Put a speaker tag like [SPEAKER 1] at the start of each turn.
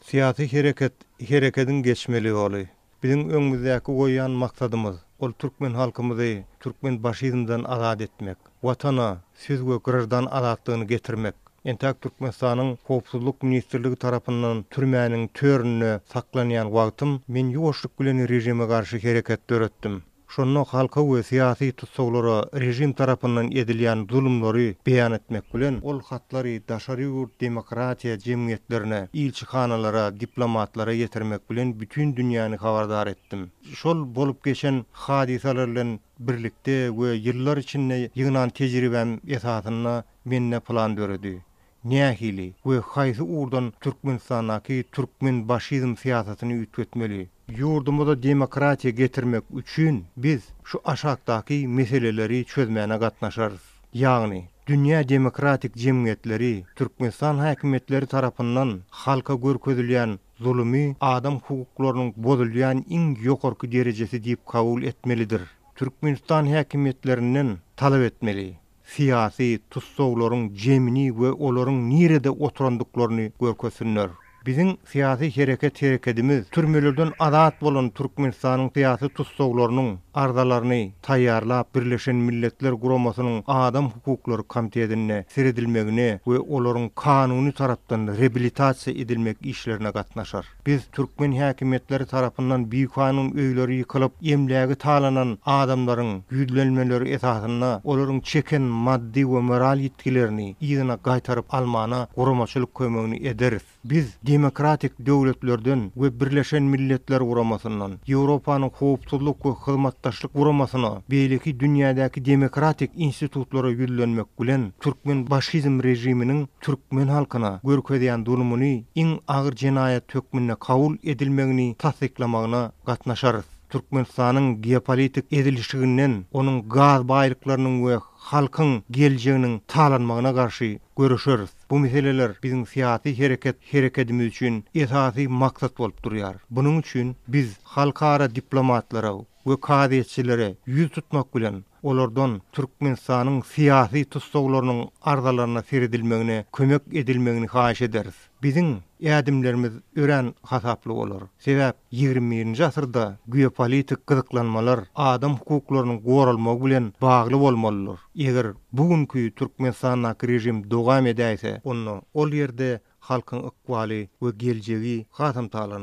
[SPEAKER 1] Syýasy hereket, herekediň geçmeli ýoly. Biziň öňümizdäki goýýan maksadymyz, ol türkmen halkymyzy türkmen başizmden azat etmek, Watana söz we graždan azatlygyny getirmek. Entäk Türkmenistanyň Howpsuzlyk ministrligi tarapyndan türmäniň töründe saklanýan wagtym men ýuwaşlyk bilen režime garşy hereket döretdim. Şonda halka we syýasy tussaglara režim tarapyndan edilýän zulumlary beýan etmek bilen, ol hatlary daşary ýurt demokratiýa jemgyýetlerine, ilçihanalara, diplomatlara ýetirmek bilen bütin dünýäni habardar etdim. Şol bolup geçen hadysalar bilen birlikde we ýyllar içinde ýygnan tejribäm esasynda mende plan döredi. Nähili we haýsy ugurdan Türkmenistandaky türkmenbaşizm syýasatyny üýtgetmeli? Ýurdumyza demokratiýa getirmek üçin biz şu aşakdaky meseleleri çözmäne gatnaşarys. Ýagny, dünýä demokratik jemgyýetleri Türkmenistan häkimiýetleri tarapyndan halka görkezilýän zulumy adam hukuklarynyň bozulýan iň ýokarky derejesi diýip kabul etmelidir. Türkmenistan häkimiýetlerinden talap etmeli. syýasy tussaglaryň jemini we olaryň nirede oturandyklaryny görkezsinler. Biziň syýasy hereket herekedimiz türmelerden azat bolan Türkmenistanyň syýasy tussaglarynyň arzalaryny taýýarlap Birleşen Milletler Guramasynyň Adam hukuklary komitetinde seredilmegine we olaryň kanuny tarapdan reabilitasiýa edilmek işlerine gatnaşar. Biz türkmen häkimiýetleri tarapyndan bikanun öýleri ýykylyp, emlägi talanan adamlaryň ýüzlenmeleri esasynda olaryň çeken maddy we moral ýitgilerini yzyna gaýtaryp almana guramaçylyk kömegini ederis. Biz demokratik döwletlerden we Birleşen Milletler Guramasyndan, Ýewropanyň Howpsuzlyk we Hyzmatdaşlyk Guramasyna, beýleki dünýädäki demokratik institutlara ýüzlenmek bilen, türkmen başizm režiminiň türkmen halkyna görkezýän zulumyny iň agyr jenaýat hökmünde kabul edilmegini tassyklamagyna gatnaşarys. Türkmenistanyň geopolitik ezilişiginden, onuň gaz baýlyklarynyň we halkyň geljeginiň talanmagyna garşy göreşeris. Bu meseleler biziň syýasy hereket herekedimiz üçin esasy maksat bolup durýar. Bunuň üçin biz halkara diplomatlara we kazyýetçilere ýüz tutmak bilen, olardan Türkmenistanyň syýasy tussaglarynyň arzalaryna seredilmegine kömek edilmegini haýyş ederis. Biziň ädimlerimiz örän hasaply bolar. Sebäp ýigrimi birinji asyrda geopolitik gyzyklanmalar adam hukuklarynyň goralmagy bilen bagly bolmalydyr. Eger bu günki Türkmenistandaky režim dowam edäýse, onda ol ýerde halkyň ykbaly we geljegi hasam talanar.